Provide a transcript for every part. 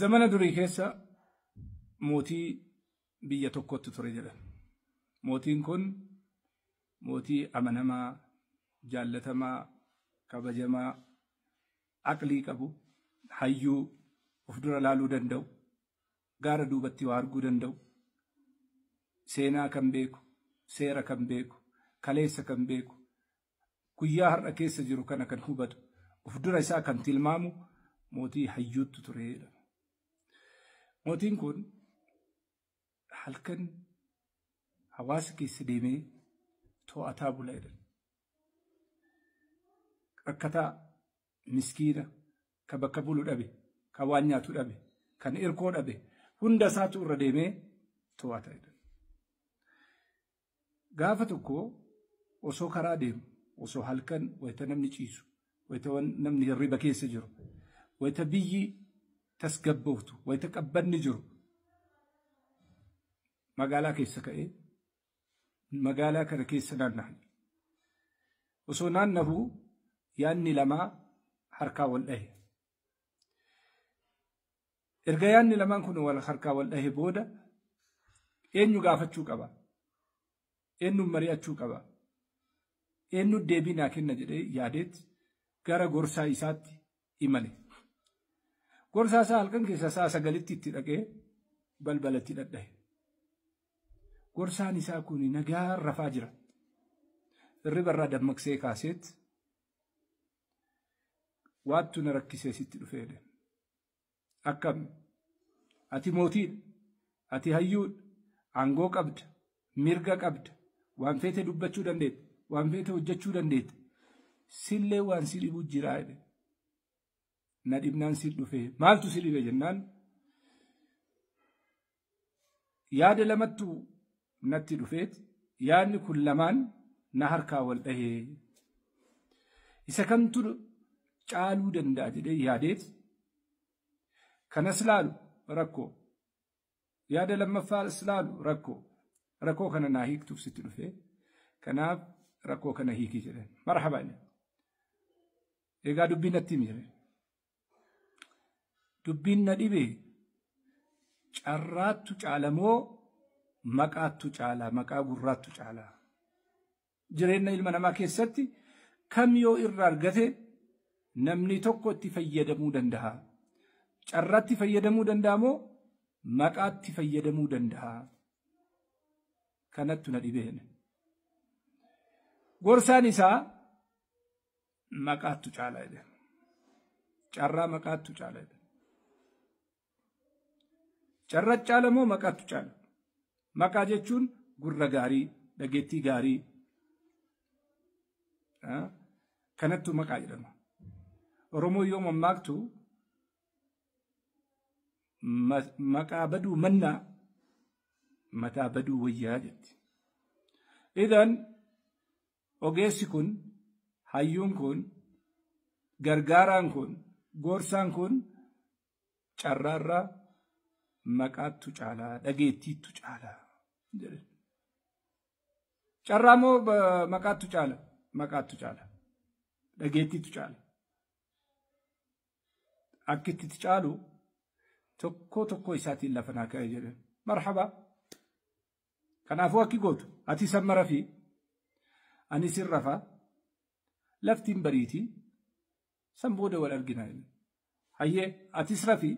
Zamana durii keessa mootii biyya tokkotti ture jedhan. Mootiin kun mootii amanamaa, jaallatamaa, kabajamaa, aqlii qabu, hayyuu of dura laaluu danda'u, gaara duubatti waa arguu danda'u, seenaa kan beeku, seera kan beeku, kaleessa kan beeku, guyyaa har'a keessa jiru kana kan hubatu, of dura isaa kan tilmaamu mootii hayyuutu ture jedhama. Mootiin kun halkan hawaasa keessa deemee to'ataa bula jedhan. Rakkataa, miskiina, ka bakka bulu dhabe, ka waan nyaatu dhabe, kan irkoo dhabe, hunda isaatu irra deemee to'ata jedhan. Gaafa tokko osoo karaa deemu, osoo halkan wayita namni ciisu, wayita namni hirriba keessa jiru, wayita biyyi tasgabbooftu, wayita qabbanni jiru, magaalaa keessa ka'ee magaalaa kana keessa naanna'a. Osoo naanna'uu yaadni lamaa harkaa wal dhahe. Erga yaadni lamaan kun wal harkaa wal dhahe booda eenyu gaafachuu qaba? Eenyuun mari'achuu qaba? Eenyu deebii naa kenna jedhee yaadeet gara gorsaa isaatti imale. Gorsaa isaa halkan keessa sa'a 9tti itti dhaqee balbalatti dhadhahe. Gorsaan isaa kun nagaa rafaa jira. Hirriba irraa dammaqsee kaaseet waattu na rakkisee sitti dhufee jedhe. Akkam ati mootiidha, ati hayyuudha, aangoo qabda, mirga qabda, waan feete dubbachuu dandeetta, waan feete hojjechuu dandeetta. Sillee waan si dhibu jira jedhe. Na dhibnaan si dhufee maaltu si dhibe jennaan yaada lamattu natti dhufeet yaadni kun lamaan na harkaa wal dhahee isa kamtu caaluu danda'a jedhee yaadeet kanas laalu rakkoo yaada lammaffaas laalu rakkoo rakkoo kana naa hiiktuuf sitti dhufee kanaaf rakkoo kana hiikii jedhan marhaba jedhan. Egaa dubbiin natti himi jedhan. Dubbiin na dhibe carraattu caalamoo maqaattu caalaa, maqaa gurraattu caalaa. Jireenya ilma namaa keessatti kam yoo irraa argate namni tokko itti fayyadamuu danda'a. Carraatti fayyadamuu danda'a moo maqaatti fayyadamuu danda'a? Kanattu na dhibeen. Gorsaan isaa maqaattu caalaa jedhe. Carraa maqaattu caalaa jedhe. Carraa caala moo maqaattu caala? Maqaa jechuun gurra gaarii, dhageettii gaarii. Kanattu maqaa jedhama. Oromoo yoo mammaaktu maqaa baduu mannaa mataa baduu wayyaa jetti. Idan ogeessi kun, hayyuun kun, gargaaraan kun, gorsaan kun carraarraa maqaattu caalaa, dhageettiittu caalaa. Carraa moo maqaattu caala? Maqaattu caala. Dhageettiittu caala. Akka itti caalu tokko tokko isaatiin lafa naa ka'e jedhe. Marhaba. Kanaafuu akki gootu ati sammara fi ani sin rafa laftiin bariitii san booda wal argina. Hayyee atis rafi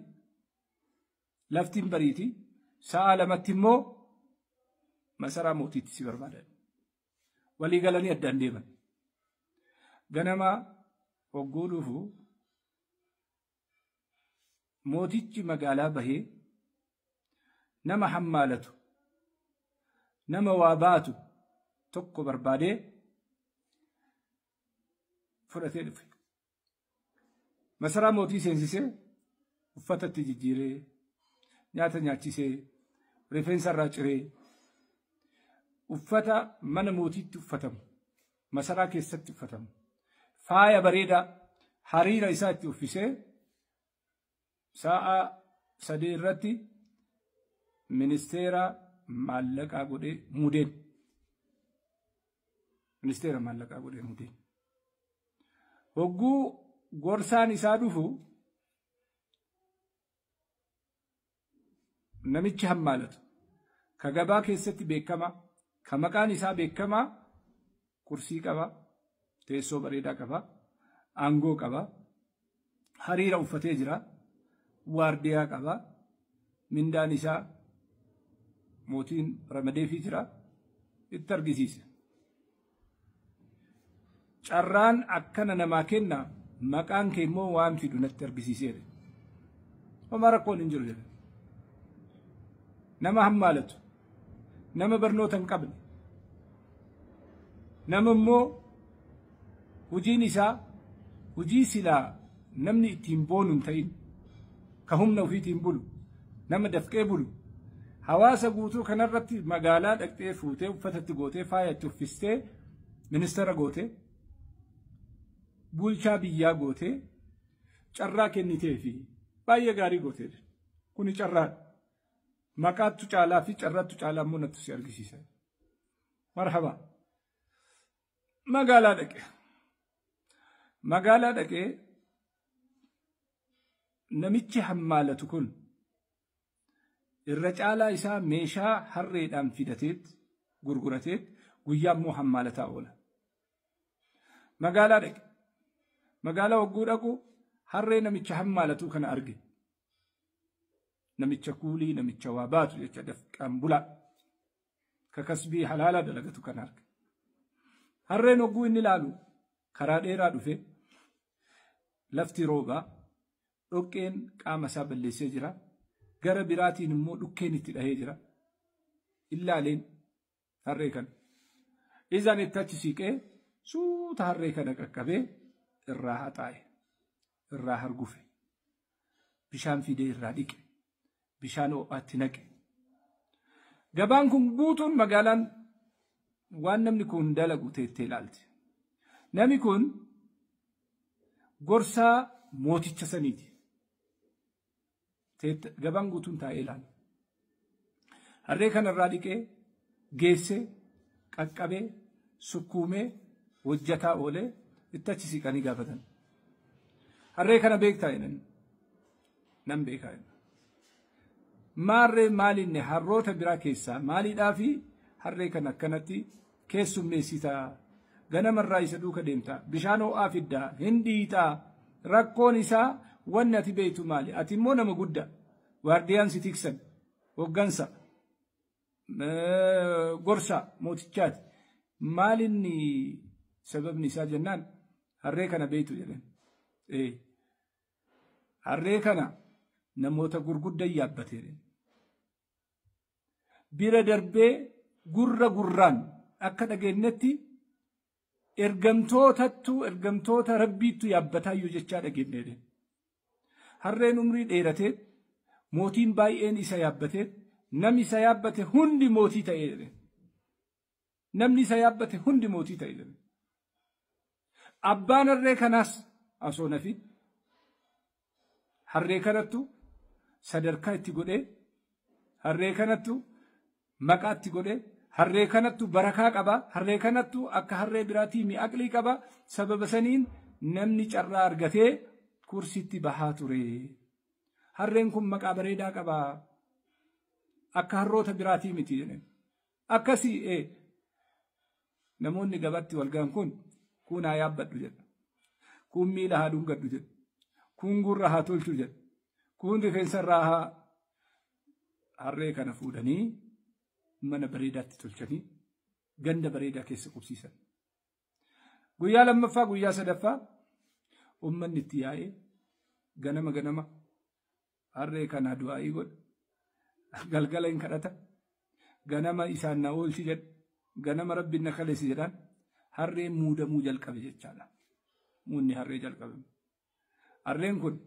laftiin bariitii sa'a 2tti immoo masaraa mootiitti si barbaadan. Walii galanii addaan deeman. Ganama hogguu dhufu mootichi magaalaa bahee nama hammaalatu, nama waa baatu tokko barbaadee fudhatee dhufe. Masaraa mootii seensisee uffatatti jijjiiree nyaata nyaachisee rifeensa irraa ciree uffata mana mootiitti uffatamu masaraa keessatti uffatamu faaya bareedaa hariira isaa itti uffisee sa'a 3 irratti ministeera maallaqaa godhee muudeen. Ministeera maallaqaa godhee muudeen. Hogguu gorsaan isaa dhufu Namichi hammaalatu ka gabaa keessatti beekamaa, ka maqaan isaa beekamaa, kursii qaba, teessoo bareedaa qaba, aangoo qaba, hariira uffatee jira, waardiyaa qaba, mindaan isaa mootiin ramadeefii jira, itti argisiise. Carraan akkana namaa kenna, maqaan kee immoo waan fidu natti argisiiseera. Homaa rakkoon hin jiru jedhe. Nama hammaalatu, nama barnoota hin qabne, nama immoo hojiin isaa hojii silaa namni ittiin boonu hin ta'in, ka humna ofiitiin bulu, nama dafqee bulu, hawaasa guutuu kanarratti magaalaa dhaqxee fuutee uffatatti gootee faaya itti uffistee ministeera gootee bulchaa biyyaa gootee carraa kennitee fi baay'ee gaarii gootee. Kuni carraadha. Maqaattu caalaa fi carraattu caalaa immoo nattu si argisiisa. Marhaba. Magaalaa dhaqe. Magaalaa dhaqee namichi hammaalatu kun irra caalaa isaa meeshaa harreedhaan fidateet gurgurateet guyyaa immoo hammaalataa oola. Magaalaa dhaqe. Magaalaa hogguu dhaqu harree namicha hammaalatu kana arge. Namicha kuulii, namicha waa baatu jecha dafqaan bulaa ka kasbii halaala dalagatu kana arge. Harreen hogguu inni ilaalu karaa dheeraa dhufe, lafti roobaa, dhoqqeen qaama isaa balleessee jira. Gara biraatiin immoo dhukkeen itti dhahee jira. Illaaleen harree kana. Izaan itti achi siiqee suuta harree kana qaqqabee irraa haxaa'e, irraa hargufe, bishaan fidee irraa dhiqe, bishaan ho'aatti naqe. Gabaan kun guutuun magaalaan waan namni kun dalagu teettee ilaalti. Namni kun gorsaa mooticha saniiti. Gabaan guutuun taa'ee ilaala. Harree kanarraa dhiqee, geessee, qaqqabee, sukkuumee, hojjataa oolee itti achi siqanii gaafatan. Harree kana beektaa jedhan. Nan beekaa jedhan. Maarree maalinne harroota biraa keessaa maaliidhaa fi harree kana akkanatti keessummeessitaa? Ganamarraa isa duuka deemtaa, bishaan ho'aa fiddaa, hin dhiixaa, rakkoon isaa wanni ati beektu maali? Ati immoo nama guddaa, waardiyaan si tiksan, hoggansa, gorsa mootichaati. Maalinni sababni isaa jennaan harree kana beektu jedhan. Harree kana namoota gurguddaa yaabbatee bira darbee gurra gurraan akka dhageenyetti ergamtootattu ergamtoota rabbiittu yaabbataayyuu jechaa dhageenyeedha. Harreen umrii dheeratee mootiin baay'een isa yaabbatee namni isa yaabbate hundi mootii ta'ee. Namni isa yaabbate hundi mootii ta'ee. Abbaan harree kanaas osoo nafi harree kanattu sadarkaa itti godhee, harree kanattu maqaa itti godhee, harree kanattu barakaa qaba, harree kanattu akka harree biraatii mi'aqlii qaba. Sababa saniin namni carraa argatee kursiitti bahaa ture. Harreen kun maqaa bareedaa qaba, akka harroota biraatii miti jedhan. Akkasii namoonni gabaatti walgaan kun haa yaabbadhu jedha, kun miila haa dhungadhu jedha, kun gurra haa tolchu jedha, kun rifeensarraa haa harree kana fuudhanii mana bareedaatti tolchanii ganda bareedaa keessa qubsiisan. Guyyaa lammaffaa, guyyaa sadaffaa uummanni itti yaa'ee ganama ganama harree kanaa du'aa'ii godha. Galgala hin kadhata. Ganama isaan na oolchi jedha. Ganama rabbiin na kaleessi jedhaan harreen muudamuu jalqabe jechaadha. Muudni harree jalqabe. Harreen kun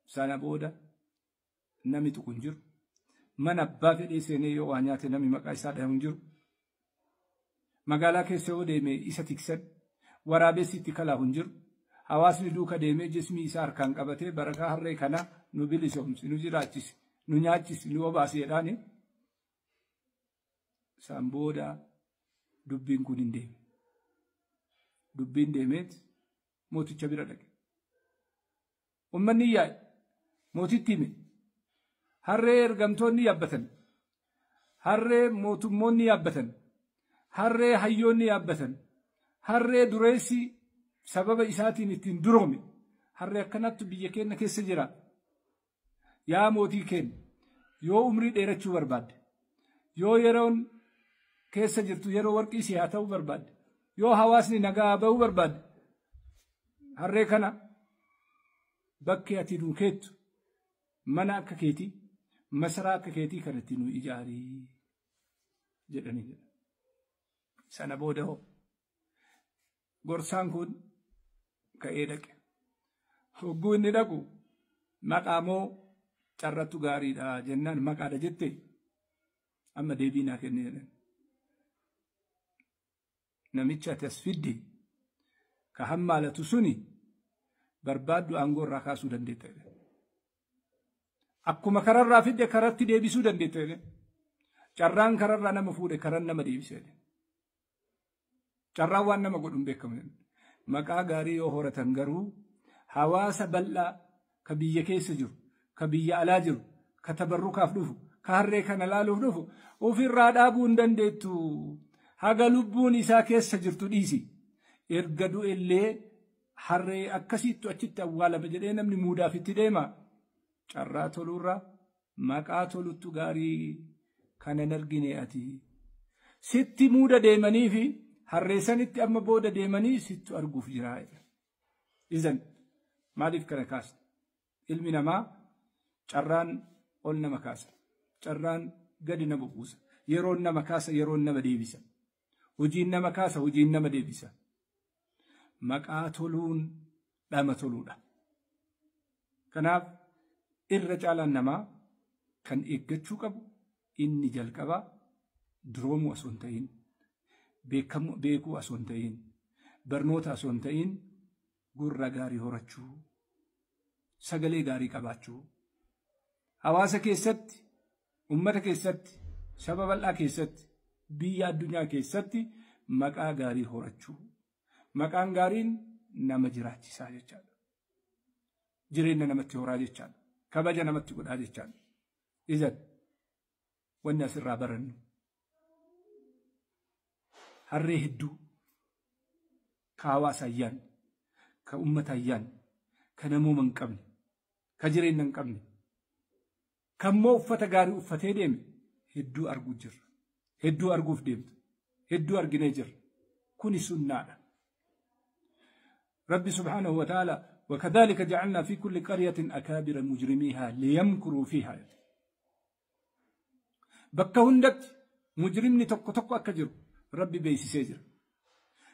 sana booda namni tuqu hin jiru. Mana abbaa fedhee seenee yoo waa nyaate namni maqaa isaa dhahu hin jiru. Magaalaa keessa yoo deeme isa tiksan, waraabessi itti kalaahu hin jiru. Hawaasni duuka deemee jismii isaa harkaan qabatee barakaa harree kanaa nu bilisoomsi, nu jiraachisi, nu nyaachisi, nu obaasi jedhaani. Isaan booda dubbiin kun hin deeme. Dubbiin deemeet mooticha bira dhaqe. Uummanni yaa'e mootitti hime. Harree ergamtoonni yaabbatan, harree mootummoonni yaabbatan, harree hayyoonni yaabbatan, harree dureessi sababa isaatiin ittiin duroome, harree akkanattu biyya keenya keessa jira. Yaa mootii keenya, yoo umrii dheerachuu barbaadde, yoo yeroon keessa jirtu yeroo warqii si haa ta'uu barbaadde, yoo hawaasni nagaa ba'uu barbaadde, harree kana bakki ati nuu keettu mana akka keetii, masaraa akka keetii kanatti nu ijaarii jedhanii jedha. Sana booda hoo gorsaan kun ka'ee dhaqe. Hogguu inni dhaqu maqaa moo carrattu gaariidha jennaan maqaadha jette amma deebii naa kenni jedhan. Namicha ati as fidde ka hammaalatu suni barbaaddu aangoo irraa kaasuu dandeetta jedhan. Akkuma kararraa fidde karatti deebisuu dandeetta jedhan. Carraan kararraa nama fuudhe karan nama deebisa jedhan. Carraan waan nama godhu hin beekamu jedhan. Maqaa gaarii yoo horatan garuu hawaasa bal'aa ka biyya keessa jiru, ka biyya alaa jiru, ka tabarrukaaf dhufu, ka harree kana laaluuf dhufu ofirraa dhaabuu hin dandeettu. Haga lubbuun isaa keessa jirtu dhiisi. Erga du'ellee harree akkasiittu achitti awwaalama jedhee namni muudaaf itti deema. Carraa toluurra maqaa toluttu gaarii kanan argine ati. Sitti muuda deemanii fi harree sanitti amma booda deemanii sittu arguuf jira. Izan maaliif kana kaasne? Ilmi namaa carraan ol nama kaasa. Carraan gadi nama buusa. Yeroon nama kaasa, yeroon nama deebisa. Hojiin nama kaasa, hojiin nama deebisa. Maqaa toluun dhama toluudha. Kanaaf irra caalaan namaa kan eeggachuu qabu inni jalqabaa duroomuu osoo hin ta'in, beekuu osoo hin ta'in, barnoota osoo hin ta'in gurra gaarii horachuu, sagalee gaarii qabaachuu, hawaasa keessatti, ummata keessatti, saba bal'aa keessatti, biyya addunyaa keessatti maqaa gaarii horachuu. Maqaan gaariin nama jiraachisaa jechaadha. Jireenya namatti horaa jechaadha. Kabaja namatti godhaa jechaadha. Izan wanni asirraa barannu harree hedduu ka hawaasa ayyaan, ka ummata ayyaan, ka namooma hin qabne, ka jireenya hin qabne, kammoo uffata gaarii uffatee deeme hedduu arguu jirra. Hedduu arguuf deemtu. Hedduu arginee jirra. Kuni sunnaadha. ربي سبحانه وتعالى وكذلك جعلنا في كل قرية أكابر مجرميها ليمكروا فيها. بكا هندت مجرمني tokko tokko akka jiru Rabbi beeksisee jira.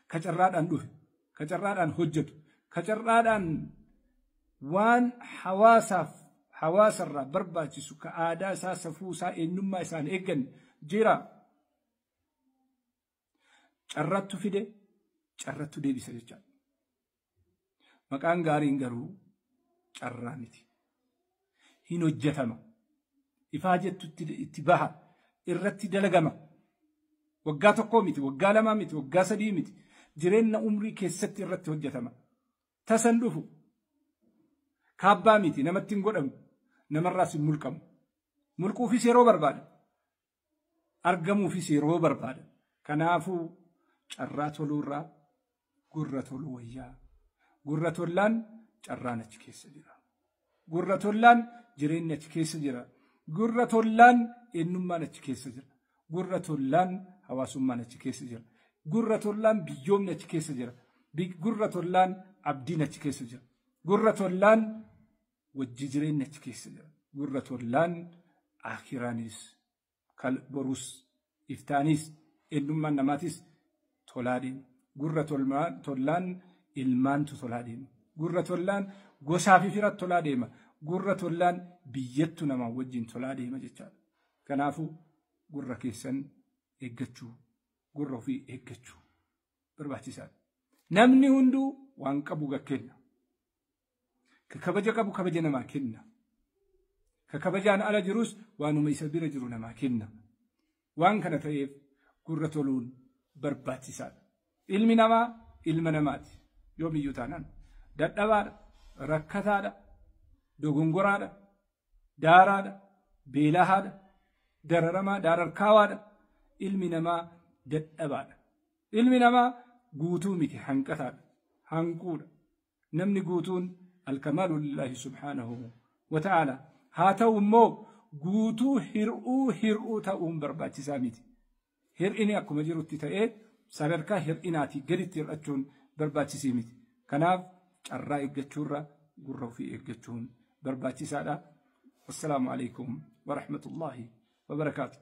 Ka carraadhaan dhufe, ka carraadhaan hojjetu, ka carraadhaan waan hawaasaaf hawaasarraa barbaachisu ka aadaa isaa, safuu isaa, eenyummaa isaan eeggan jira. Carrattu fide, carrattu deebisa jechaadha. Maqaan gaariin garuu carraa miti. Hin hojjetama. Ifaa jettu itti baha. Irratti dalagama. Waggaa tokkoo miti, waggaa lamaa miti, waggaa sadii miti. Jireenya umrii keessatti irratti hojjetama. Tasan dhufu. Kaabbaa miti, namatti hin godhamu. Namarraas hin mulqamu. Mulquufis yeroo barbaada. Argamuufis yeroo barbaada. Kanaafuu carraa toluurraa gurra toluu wayyaa. Gurra tollaan carraan achi keessa jira. Gurra tollaan jireenyi achi keessa jira. Gurra tollaan eenyummaan achi keessa jira. Gurra tollaan hawaasummaan achi keessa jira. Gurra tollaan biyyoomni achi keessa jira. Gurra tollaan abdiin achi keessa jira. Gurra tollaan wajji jireenyi achi keessa jira. Gurra tollaan akiraanis, borus, iftaanis, eenyummaan namaatis tolaa deema. Gurra tollaan ilmaantu tolaa deema. Gurra tollaan gosaa fi fira tolaa deema. Gurra tollaan biyyattu namaa wajjin tolaa deema jechaadha. Kanaafuu gurra keessan eeggachuu, gurra ofii eeggachuu barbaachisaadha. Namni hunduu waan qabu kenna. Ka kabaja qabu kabaja namaa kenna. Ka kabajaan ala jirus waanuma isa bira jiru namaa kenna. Waan kana ta'eef gurra toluun barbaachisaadha. Ilmi namaa ilma namaati. Yoomiyyuu taanaan dadhabaadha, rakkataadha, dogongoraadha, daaraadha, beelahaadha, dararamaa, daararkaawaadha. Ilmi namaa dadhabaadha. Ilmi namaa guutuu miti, hanqataadha, hanquudha. Namni guutuun alkamaalu lillaahi subhaanahu wa ta'aala. Haa ta'u immoo guutuu hir'uu hir'uu ta'uun barbaachisaa miti. Hir'ini akkuma jirutti ta'ee sadarkaa hir'inaatii gaditti hir'achuun barbaachisii miti. Kanaaf carraa eeggachuurra gurra ofii eeggachuun barbaachisaadha. Wassalaamu alaikum wa rahmatullaahi wa barakaatu.